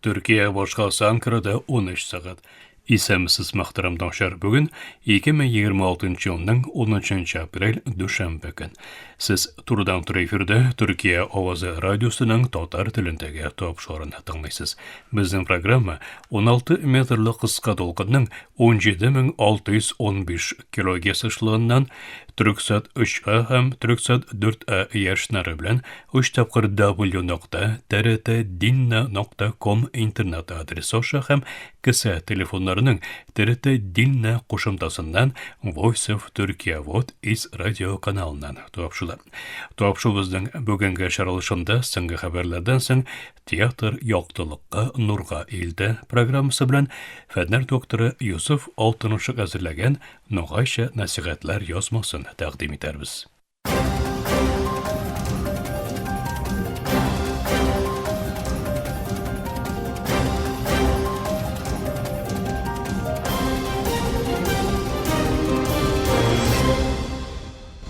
Төркия башкаласы Анкарада 13 сәгать. Исәнмесез, мөхтәрәм тыңлаучылар. Бүген 2026 елның 13 апрель дүшәмбе көн. Сез турыдан-туры эфирда Төркия авазы радиосының татар телендәге тапшыруын тыңлыйсыз. Безнең программа 16 метрлы кыска дулкынның 17615 килогерц эшелоныннан Түрксат 3А һәм Түрксат 4А яшьнары белән 3 тапкыр w нокта trtdinna нокта ком интернет адресы аша һәм кесә телефоннарының TRT Dinna кушымтасыннан Voice of Turkey Вот из радио каналыннан тапшыла. Тапшуыбызның бүгенге чыгарылышында соңгы хәбәрләрдән соң Театр яктылыкка, нурга илтә программасы белән фәннәр докторы Йосыф Алтынышык әзерләгән Ногайча нәсихәтләр язмасын тәкъдим итәрбез.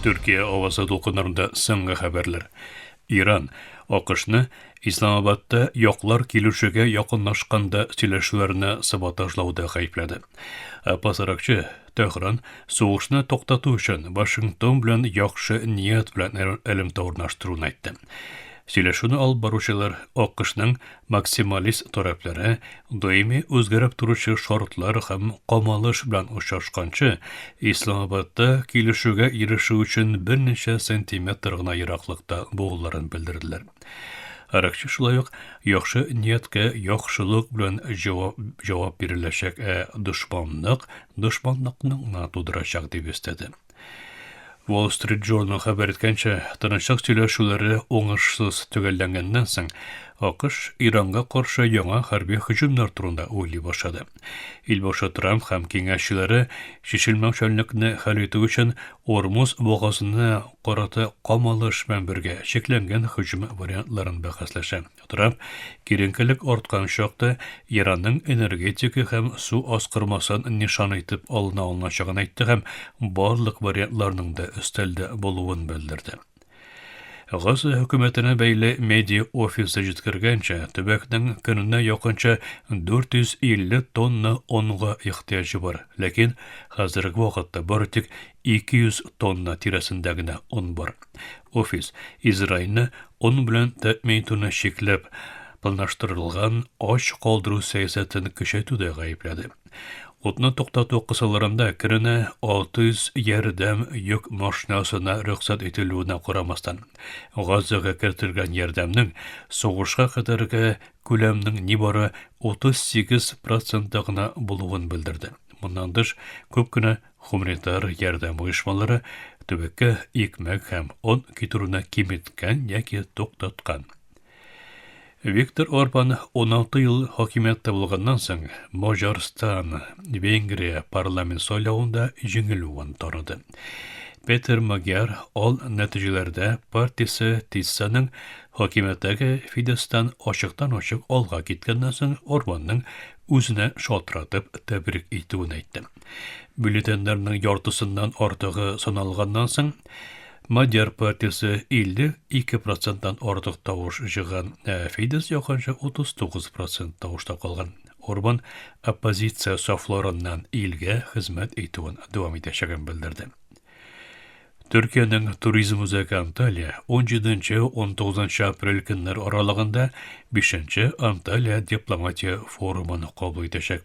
Төркия авазы дулкыннарында соңгы хәбәрләр. Иран АКШны Исламабадта яклар килешүгә якынлашканда сөйләшүләрне саботажлауда гаепләде. Аппас Аракчы Тәһран сугышны туктату өчен Вашингтон белән яхшы ният белән элемтә урнаштыруын әйтте. Сөйләшүне алып баручылар АКШның максималист таләпләре, даими үзгәреп торучы шартлар һәм камалыш белән очрашканчы, Исламабадта килешүгә ирешү өчен берничә сантиметр гына ераклыкта булуларын белдерделәр. Аракчи шулай ук яхшы нияткә яхшылык белән җавап, җавап биреләчәк, ә дошманлык дошманлыкны гына тудырачак дип өстәде. Wall Street Journal хәбәр иткәнчә, тынычлык сөйләшүләре уңышсыз төгәлләнгәннән соң, АКШ Иранга каршы яңа хәрби һөҗүмнәр турында уйлый башлады. Илбашы Трамп һәм киңәшчеләре чишелмәүчәнлекне хәл итү өчен Ормуз бугазына карата камалыш белән бергә чикләнгән һөҗүм вариантларын бәхәсләшә. Трамп киеренкелек арткан чакта Иранның энергетика һәм су аскырмасын нишан итеп алына алыначагын әйтте һәм барлык вариантларның да өстәлдә булуын белдерде. Газа хөкүмәтенә бәйле медиа офисы җиткергәнчә, төбәкнең көненә якынча 450 тонна онга ихтыяҗы бар. Ләкин хәзерге вакытта бары тик 200 тонна тирәсендә генә он бар. Офис Израильне он белән тәэмин итүне чикләп, планлаштырылган ач калдыру сәясәтен көчәйтүдә гаепләде. Утны туктату кысаларында көненә 600 ярдәм йөк машинасына рөхсәт ителүенә карамастан, Газага кертелгән ярдәмнең сугышка кадәрге күләмнең нибары 38 проценты гына булуын белдерде. Моннан тыш, күп кенә гуманитар ярдәм оешмалары төбәккә икмәк һәм он китерүне киметкән яки туктаткан. Виктор Орбан 16 ел хакимияттә булганнан соң Маҗарстан, Венгрия парламент сайлавында җиңелүен таныды. Петер Магяр ал нәтиҗәләрдә партиясе Тиссаның хакимияттәге Фидестан ачыктан-ачык алга киткәннән соң Орбанның үзенә шалтыратып тәбрик итүен әйтте. Бюллетеньнәрнең яртысыннан артыгы саналганнан соң, Мадяр партиясе 52 проценттан артык тавыш җыйган, ә Фидес якынча 39 процент тавышта калган. Орбан оппозиция сафларыннан илгә хезмәт итүен дәвам итәчәген белдерде. Төркиянең туризм үзәге Анталия 17-19 апрель көннәр аралыгында 5 Анталия дипломатия форумын кабул итәчәк.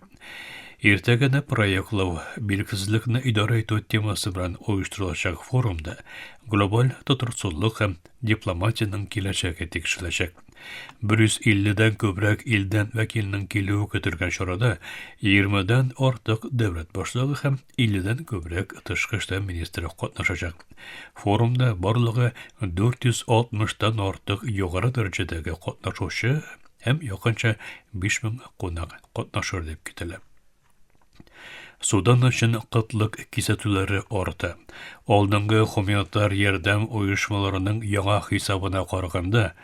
Иртәгәне проектлау, билгесезлекне идарә итү темасы белән оештырылачак форумда глобаль тотрыксызлык һәм дипломатиянең киләчәге тикшереләчәк. 150 дән күбрәк илдән вәкилнең килүе көтелгән чарада 20 дән артык дәүләт башлыгы һәм 50 дән күбрәк тышкы эшләр министры катнашачак. Форумда барлыгы 460 тан артык югары дәрәҗәдәге катнашучы һәм якынча 5000 кунак катнашыр дип көтелә. Судан өчен кытлык кисәтүләре арта. Алдынгы гуманитар ярдәм оешмаларының яңа хисабына караганда,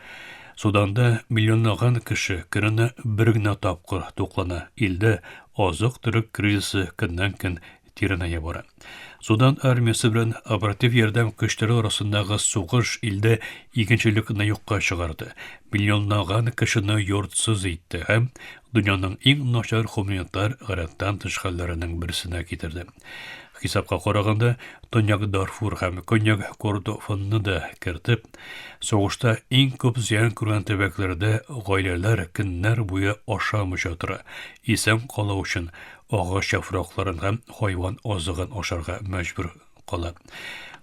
Суданда миллионлаган кеше көненә бер генә тапкыр туклана. Илдә азык-төлек кризисы көннән-көн тирәнәя бара. Судан армиясе белән оператив ярдәм көчләре арасындагы сугыш илдә игенчелекне юкка чыгарды, миллионлаган кешене йортсыз итте һәм дөньяның иң начар гуманитар гадәттән тыш хәлләренең берсенә китерде. Хисапка караганда, Төньяк Дарфур һәм Көньяк Кордофанны да кертеп, сугышта иң күп зыян күргән төбәкләрдә гаиләләр көннәр буе ашамыйча тора, исән калу өчен агач яфракларын һәм хайван азыгын ашарга мәҗбүр кала.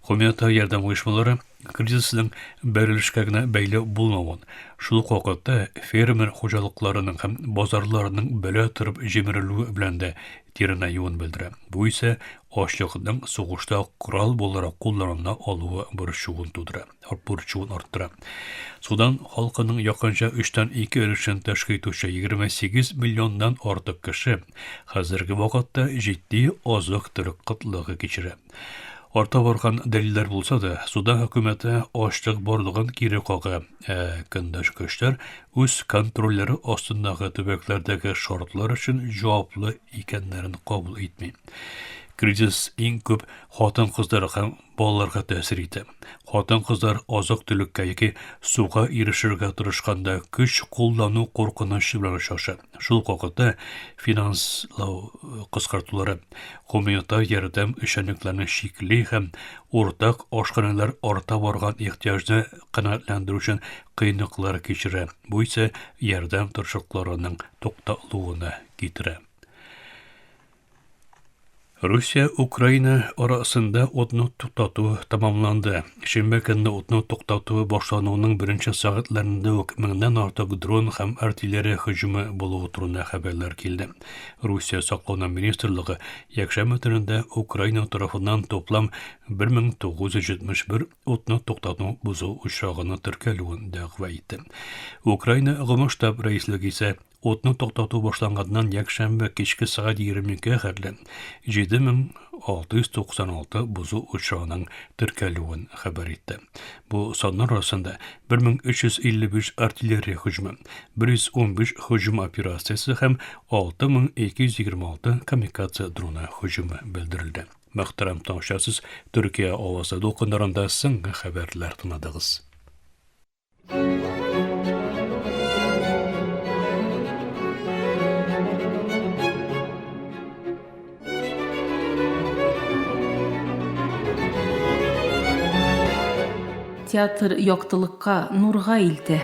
Гуманитар ярдәм оешмалары кризисның бәрелешкә генә бәйле булмавын, шул ук вакытта фермер хуҗалыкларының һәм базарларының бәла торып җимерелүе белән дә тирәнәюен белдерә. Бу исә ачлыкның сугышта корал буларак кулланыла алуы борчуын тудыра. Борчуын арттыра. Судан халкының якынча өчтән ике өлешен тәшкил итүче 28 миллионнан артык кеше хәзерге вакытта җитди азык-төлек кытлыгы кичерә. Арта барган дәлилләр булса да, Судан хөкүмәте ачлык барлыгын кире кага, ә көндәш көчләр үз контрольләре астындагы төбәкләрдәге шартлар өчен җаваплы икәннәрен кабул итми. Кризис иң күп хатын-кызлар һәм балаларга тәэсир итә. Хатын-кызлар азык-төлеккә яки суга ирешергә тырышканда көч куллану куркынычы белән очраша. Шул ук вакытта финанслау э, кыскартулары гуманитар ярдәм эшчәнлекләрен чикли һәм уртак ашханәләр арта барган ихтыяҗны канәгатьләндерү өчен кыенлыклар кичерә. Бу исә ярдәм тырышлыкларының тукталуына китерә. Русия-Украина арасында утны туктату тәмамланды. Шимбә көнне утны туктату башлануының беренче сәгатьләрендә үк меңнән артык дрон һәм артиллерия һөҗүме булуы турында хәбәрләр килде. Русия саклану министрлыгы якшәмбе төнендә Украина тарафыннан туплам 1971 утны туктату бозу очрагының теркәлүен дәгъва итте. Украина Гомумштаб рәислеге исә Утны туктату башланганнан якшәмбе кичке сәгать 22 хәтле 7696 бозу очрагының теркәлүен хәбәр итте. Бу саннар арасында 1355 артиллерия һөҗүме, 115 һөҗүм операциясе һәм 6226 камикадзе дроны һөҗүме белдерелде. Мөхтәрәм тыңлаучылар, Төркия авазы дулкыннарында соңгы хәбәрләр тыңладыгыз. Театр яктылыкка, нурга илтә.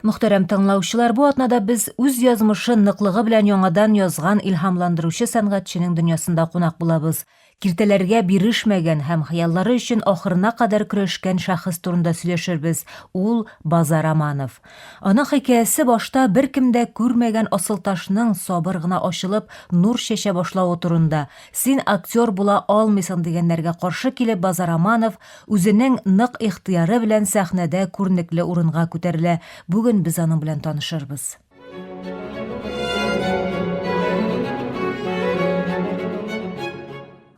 Мөхтәрәм тыңлаучылар, бу атнада без үз язмышын ныклыгы белән яңадан язган илһамландыручы сәнгатьченең дөньясында кунак булабыз. Киртәләргә бирешмәгән һәм хыяллары өчен ахырына кадәр көрәшкән шәхес турында сөйләшербез. Ул Базар Аманов. Аның хикәясе башта беркем дә күрмәгән асылташның сабыр гына ачылып, нур чәчә башлавы турында. Син актер була алмыйсың дигәннәргә каршы килеп Базар Аманов Үзенең нык ихтыяры белән сәхнәдә күренекле урынга күтәрелә. Бүген без аның белән танышырбыз.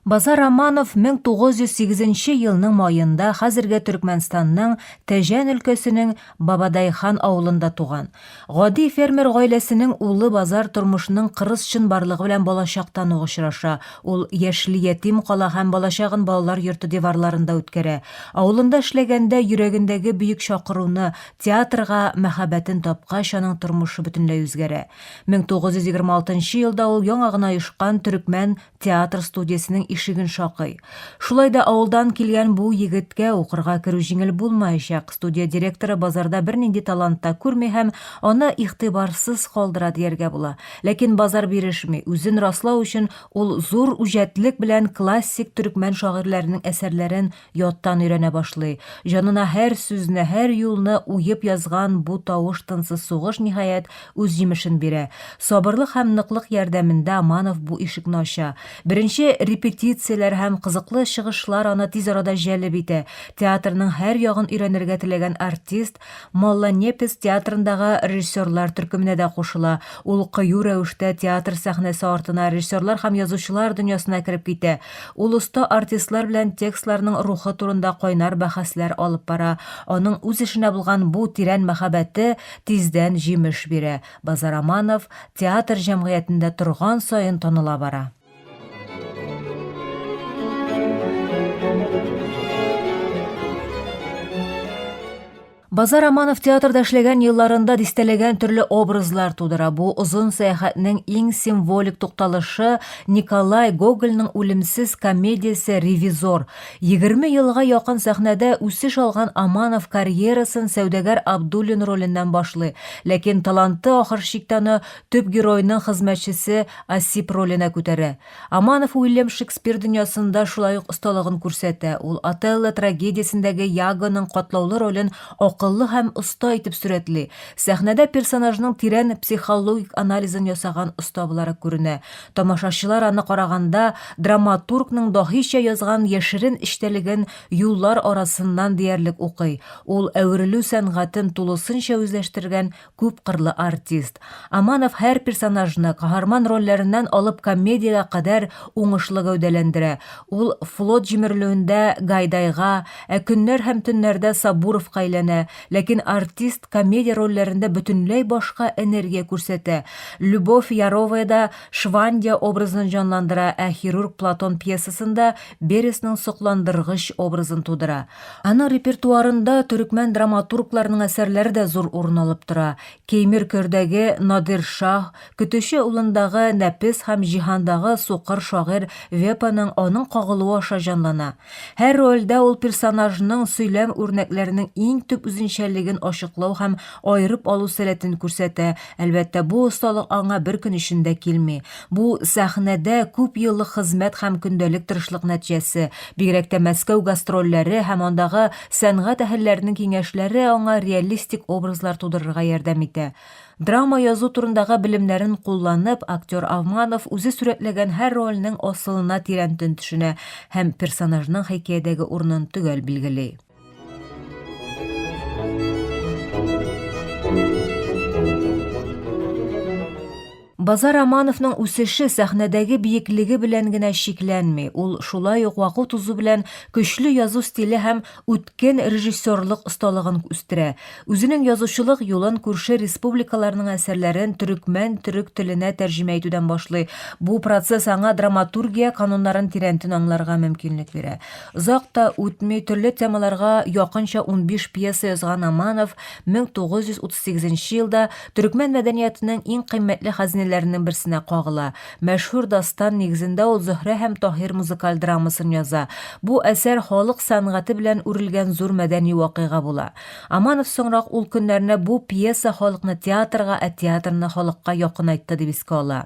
Базар Романов 1908 елның маенда хәзерге Төркмәнстанның Тәҗән өлкәсенең Бабадайхан авылында туган. Гади фермер гаиләсенең улы Базар тормышның кырыс чынбарлыгы белән балачактан ук очраша. Ул яшьли ятим кала һәм балачагын балалар йорты диварларында үткәрә. Авылында эшләгәндә йөрәгендәге бөек чакыруны, театрга мәхәббәтен тапкач, аның тормышы бөтенләй үзгәрә. 1926 елда ул яңа гына оешкан төрекмән театр студиясенең ишеген шакый. Шулай да авылдан килгән бу егеткә укырга керү җиңел булмаячак. Студия директоры базарда бернинди талант та күрми һәм аны игътибарсыз калдыра дияргә була. Ләкин базар бирешми. Үзен раслау өчен ул зур үҗәтлек белән классик төрекмән шагыйрьләренең әсәрләрен яттан өйрәнә башлый. Җанына һәр сүзне, һәр юлны уеп язган бу тавыш-тынсыз сугыш, ниһаять, үз җимешен бирә. Сабырлык һәм ныклык ярдәмендә Аманов бу ишекне ача. Беренче репетиция. Репетицияләр һәм кызыклы чыгышлар аны тиз арада җәлеп итә. Театрның һәр ягын өйрәнергә теләгән артист Молланепес театрындагы режиссерлар төркеменә дә кушыла. Ул кыю рәвештә театр сәхнәсе артына, режиссерлар һәм язучылар дөньясына кереп китә. Ул оста артистлар белән текстларның рухы турында кайнар бәхәсләр алып бара. Аның үз эшенә булган бу тирән мәхәббәте тиздән җимеш бирә. Базар Аманов театр җәмгыятендә торган саен таныла бара. Базар Аманов театрда эшләгән елларында дистәләгән төрле образлар тудыра. Бу озын сәяхәтнең иң символик тукталышы Николай Гогольның үлемсез комедиясе Ревизор. 20 елга якын сәхнәдә үсеш алган Аманов карьерасын сәүдәгәр Абдуллин роленнән башлый, ләкин таланты ахыр чиктә аны төп геройның хезмәтчесе Осип роленә күтәрә. Аманов Уильям Шекспир дөньясында шулай ук осталыгын күрсәтә, ул Отелло трагедиясендәге Ягоның катлаулы ролен акыллы һәм оста итеп сурәтли, сәхнәдә персонажның тирән психологик анализын ясаган оста буларак күренә. Тамашачылар аны караганда драматургның даһичә язган яшерен эчтәлеген юллар арасыннан диярлек укый. Ул әверелү сәнгатен тулысынча үзләштергән күпкырлы артист. Аманов һәр персонажны, каһарман рольләреннән алып комедиягә кадәр уңышлы гәүдәләндерә. Ул флот җимерелүендә Гайдайга, ә Көннәр һәм төннәрдә Сабуровка әйләнә. Ләкин артист комедия рольләрендә бөтенләй башка энергия күрсәтә. Любовь Яроваяда Швандия образын җанландыра, ә Хирург Платон пьесасында Бересның сокландыргыч образын тудыра. Аның репертуарында төрекмән драматургларының әсәрләре дә зур урын алып тора. Кеймир Көрдәге Надир Шаһ, Көтүче улындагы Нәпес һәм Җиһандагы сукыр шагыйрь Вепаның аның кагылуы аша җанлана. Һәр рольдә ул персонажның сөйләм үрнәкләренең иң төп үзенчәлеген ачыклау һәм аерып алу сәләтен күрсәтә. Әлбәттә, бу осталык аңа бер көн эчендә килми. Бу, сәхнәдә күп еллык хезмәт һәм көндәлек тырышлык нәтиҗәсе. Бигрәк тә Мәскәү гастрольләре һәм андагы сәнгать әһелләренең киңәшләре аңа реалистик образлар тудырырга ярдәм итә. Драма язу турындагы белемнәрен кулланып, актер Алманов үзе сурәтләгән һәр рольнең асылына тирәнтен төшенә һәм персонажның хикәядәге урынын төгәл билгели. Базар Амановның үсеше сәхнәдәге биеклеге белән генә чикләнми, ул шулай ук вакыт узу белән көчле язу стиле һәм үткен режиссерлык осталыгын үстерә. Үзенең язучылык юлын күрше республикаларның әсәрләрен төрекмән-төрек теленә тәрҗемә итүдән башлый. Бу процесс аңа драматургия кануннарын тирәнтен аңларга мөмкинлек бирә. Озак та үтми, төрле темаларга якынча 15 пьеса язган Аманов 1938 елда төрекмән мәдәниятының иң кыйммәтле хәзинәләренең берсенә кагыла. Мәшһүр дастан нигезендә ул Зөһрә һәм Таһир музыкаль драмасын яза. Бу әсәр халык сәнгате белән үрелгән зур мәдәни вакыйга була. Аманов соңрак ул көннәрне бу пьеса халыкны театрга, ә театрны халыкка якынайтты дип искә ала.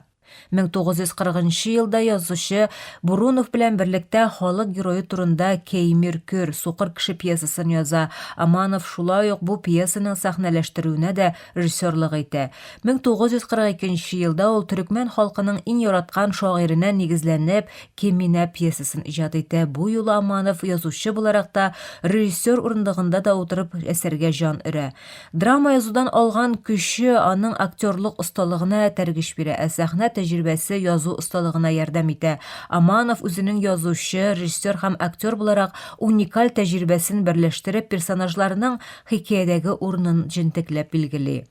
1940 нчы елда язучы Бурунов белән берлектә халык герое турында Кеймир Көр, сукыр кеше пьесасын яза. Аманов шулай ук бу пьесаның сәхнәләштерүенә дә режиссерлык итә. 1942 нче елда ул төрекмән халкының иң яраткан шагыйренә нигезләнеп Кеминә пьесасын иҗат итә. Бу юлы Аманов язучы буларак та, режиссер урындыгында да утырып әсәргә җан өрә. Драма язудан алган көче аның актерлык осталыгына этәргеч бирә, ә сәхнә тәҗрибәсе язу осталыгына ярдәм итә. Аманов үзенең язучы, режиссер һәм актер буларак уникаль тәҗрибәсен берләштереп персонажларының хикәядәге урынын җентекләп билгели.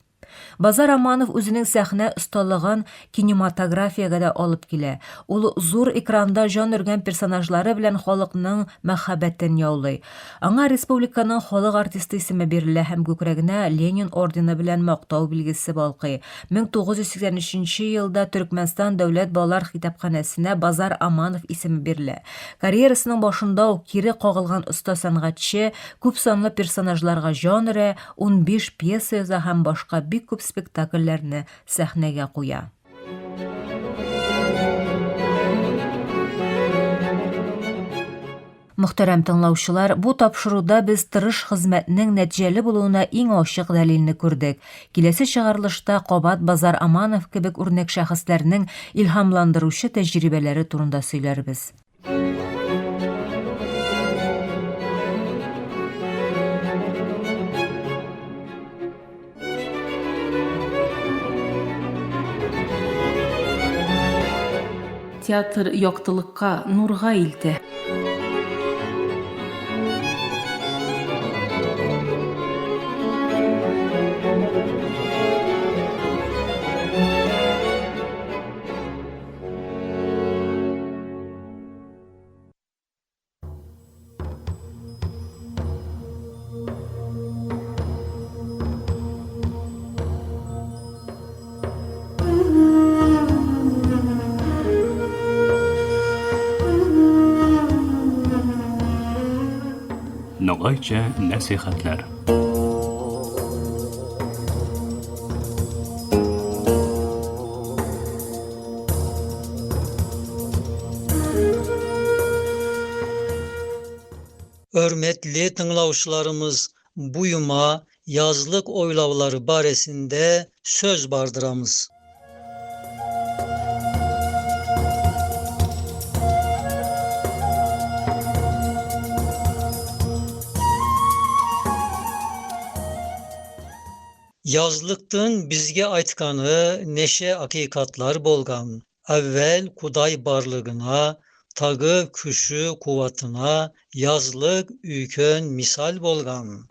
Базар Аманов үзенең сәхнә осталыгын кинематографиягә дә алып килә. Ул зур экранда җан өргән персонажлары белән халыкның мәхәббәтен яулый. Аңа республиканың халык артисты исеме бирелә һәм күкрәгенә Ленин ордены белән мактау билгесе балкый. 1983 елда Төркмәнстан дәүләт балалар китапханәсенә Базар Аманов исеме бирелә. Карьерасының башында ук кире кагылган оста сәнгатьче күпсанлы персонажларга җан өрә, 15 пьеса яза һәм башка бик күп спектакльләрне сәхнәгә куя. Мөхтәрәм тыңлаучылар, бу тапшыруда без тырыш хезмәтнең нәтиҗәле булуына иң ачык дәлилне күрдек. Киләсе чыгарылышта кабат Базар Аманов кебек үрнәк шәхесләрнең илһамландыручы тәҗрибәләре турында сөйләрбез. Театр яктылыкка, нурга илтә. Ногайча нәсихәтләр. Örmetli tınglavşılarımız, buyuma yazlık oylavları baresinde söz bardıramız. Yazlıktın bizge aytkanı neşe akikatlar bolgan. Evvel Kuday barlığına, tagı küşü kuvatına yazlık üyken misal bolgan.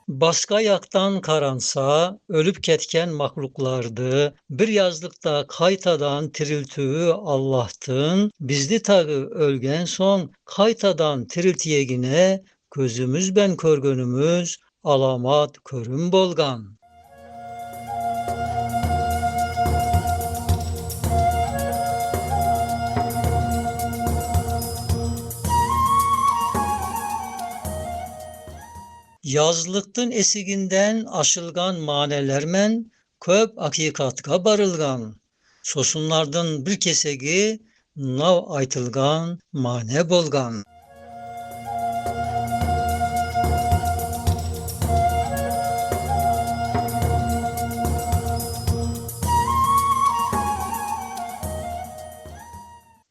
Başka yaktan karansa ölüp ketken mahluklardı, bir yazlıkta kaytadan tiriltüğü Allah'tın, bizdi tağı ölgen son kaytadan tiriltiyegine közümüz ben körgönümüz alamat körüm bolgan. Yazlıktın esiginden aşılgan manelermen köp akikatka barılgan. Sosunlardın bir kesegi nav aytılgan mane bolgan.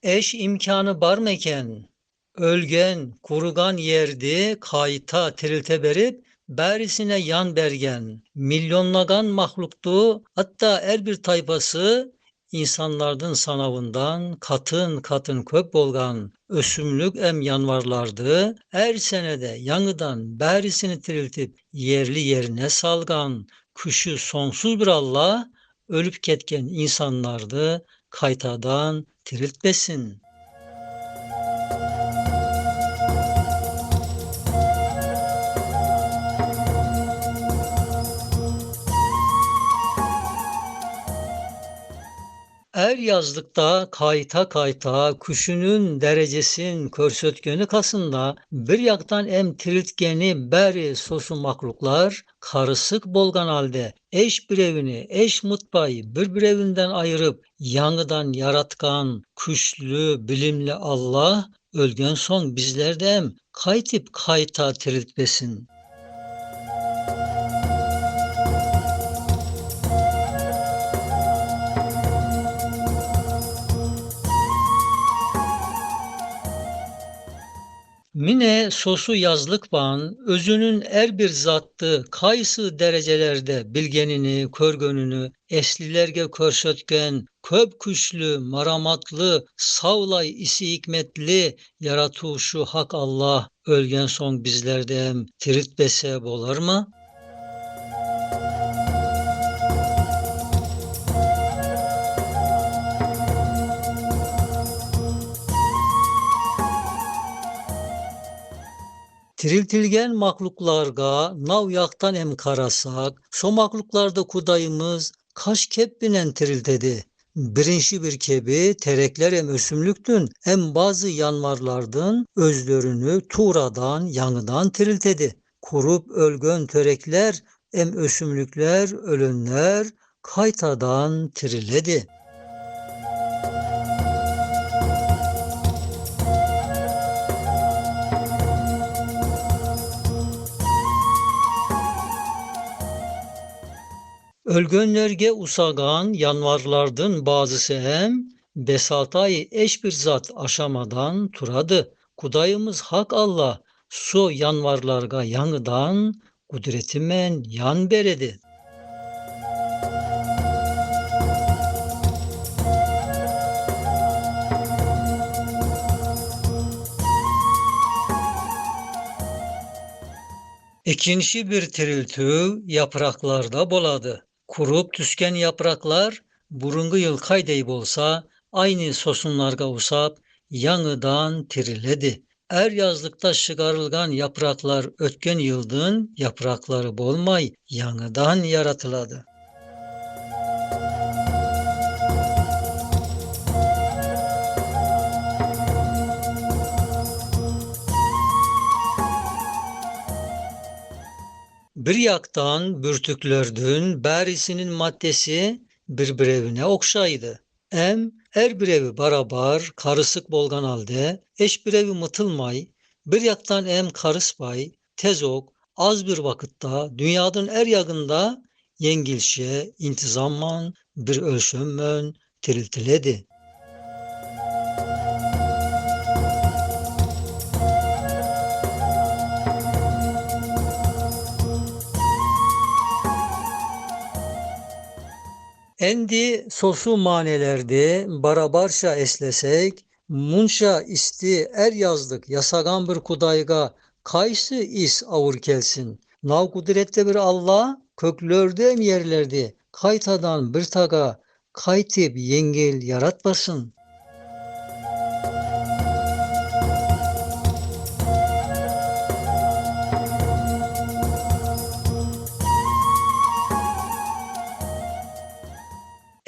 Eş imkanı bar meken, ölgen, kurugan yerdi kayta tirilte berip, berisine yan bergen, milyonlagan mahluktu, hatta er bir tayfası insanlardın sanavından katın katın köp bolgan ösümlük em yanvarlardı, her senede yanıdan berisini tiriltip yerli yerine salgan, küşü sonsuz bir Allah, ölüp ketken insanlardı, kaytadan tiriltmesin. Er yazlıkta kayta kayta kuşunun derecesin körsötkeni kasında bir yaktan em tiriltkeni beri sosu mahluklar karısık bolgan halde eş birevini eş mutbayı bir birevinden ayırıp yanıdan yaratkan küşlü bilimli Allah ölgen son bizlerde em kaytip kayta tiriltmesin. Mine sosu yazlık ban, özünün er bir zattı, kaysı derecelerde bilgenini, körgönünü, eslilerge körsötken, köp küçlü, maramatlı, savlay isi hikmetli, yaratuşu hak Allah, ölgen son bizlerde em tiritbese bolar mı? Tiriltilgen mahluklarga nav yaktan em karasak, so mahluklarda kudayımız kaş kep binen tiriltedi. Birinci bir kebi terekler em ösümlüktün, em bazı yanvarlardın özlerini tuğradan yanıdan tiriltedi. Kurup ölgön törekler em ösümlükler ölünler kaytadan tiriledi. Ölgönlerge usagan yanvarlardın bazısı hem besaltayı eş bir zat aşamadan turadı. Kudayımız Hak Allah со январларга яңыдан kudretimen yan beredi. Ekinşi bir tiriltüv yapraklarda boladı. Kurup tüsken yapraklar burungu yıl kaydey bolsa aynı sosunlarga usap yañıdan tiriledi. Er yazlıkta şıgarılgan yapraklar ötken yıldın yaprakları bolmay yañıdan yaratıladı. Bir yaktan bürtüklerdün bärisinin maddesi bir birevine okşaydı. Em er birevi barabar karısık bolgan halde eş birevi mıtılmay bir yaktan em karıspay tezok az bir vakıtta dünyadın er yagında yengilşe intizamman bir ölşömmön tiriltiledi. Endi sosu manelerdi barabarşa eslesek, munşa isti er yazdık yasagan bir kudayga kaysı is avur kelsin. Nav kudrette bir Allah köklerde em yerlerdi kaytadan bir taga kaytip yengil yaratmasın.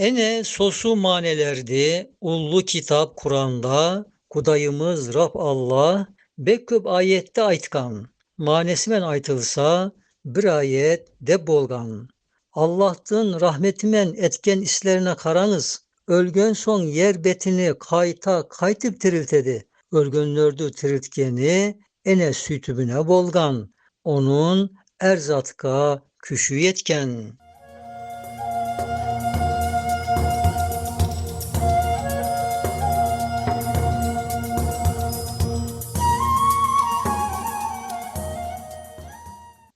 Ene sosu manelerdi ullu kitap Kur'an'da Kudayımız Rab Allah bek köp ayette aytkan. Manesimen aytılsa bir ayet dep bolgan. Allah'tın rahmetimen etken islerine karanız. Ölgön son yer betini kayta kaytıp tiriltedi. Ölgönlördü tiriltkeni ene sütübüne bolgan. Onun erzatka küşü yetken.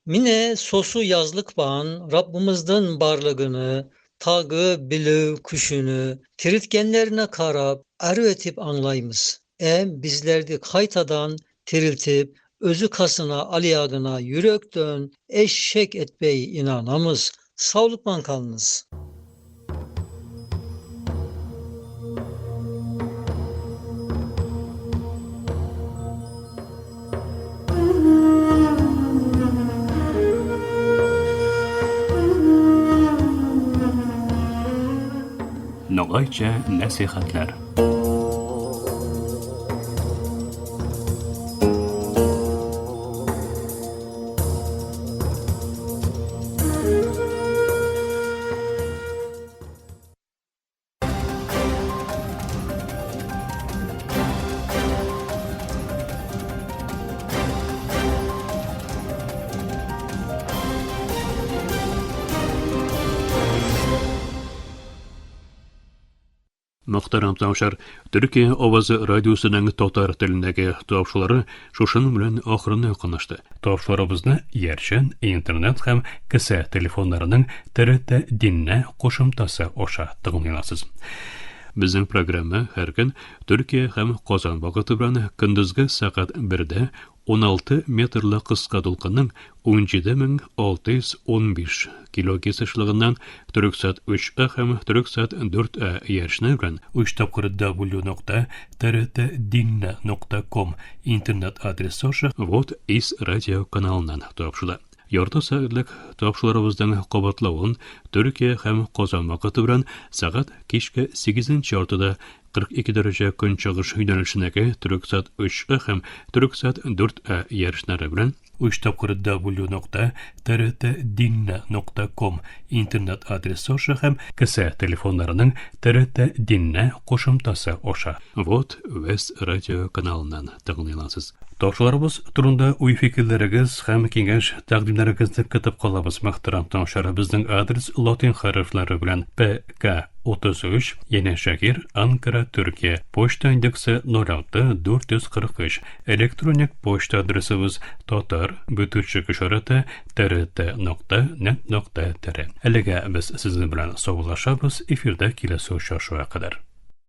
Mine sosu yazlık bağın Rabbimizden barlığını, tagı bilüv küşünü, tiriltgenlerine karap, arı etip anlayımız. Em bizlerdi kaytadan tiriltip, özü kasına aliyagına yürekten eşek etbey inanamız. Sağlıkman kalınız. Ногайча нәсихәтләр. Мөхтәрәм тыңлаучылар, Төркия авазы радиосының татар телендәге тапшырулары шушының белән ахырына якынлашты. Тапшыруларыбызны иярчен интернет һәм кесә телефоннарының ТРТ Диннә кушымтасы аша тыңлый аласыз. Безнең программа һәр көн Төркия һәм Казан вакыты белән көндезге сәгать 1дә 16 метрлы кыска дулкынның 17615 килогерц ешлыгыннан Төрексат 3А һәм Төрексат 4А иярчене белән 3 тапкыр w.trtdinna.com интернет адресы аша Вот из радио каналыннан тапшыла. Ярты сәгатьлек тапшыруларыбызның кабатлавын Төркия һәм Казан вакыты белән сәгать кичке 8 яртыда 42 дәрәҗә көнчыгыш юнәлешендәге Төрексат 3А һәм Төрексат 4А иярченнәре белән 3 тапкыр w.trtdinna.com интернет адресы аша һәм кесә телефоннарының ТРТ Диннә кушымтасы аша. Вот Вест радио каналыннан тыңлый аласыз. Тапшыруларыбыз турында уй-фикерләрегез һәм киңәш-тәкъдимнәрегезне көтеп калабыз, мөхтәрәм тыңлаучылар. Безнең адрес латин хәрефләре белән ПК 33, Янәшәһир, Анкара, Төркия. Почта индексы 06 443. Электроник почта адресыбыз татар бөтүчек ишарәте trt нокта нет нокта tr. Әлегә без сезнең белән саубуллашабыз, эфирдә киләсе очрашуга кадәр.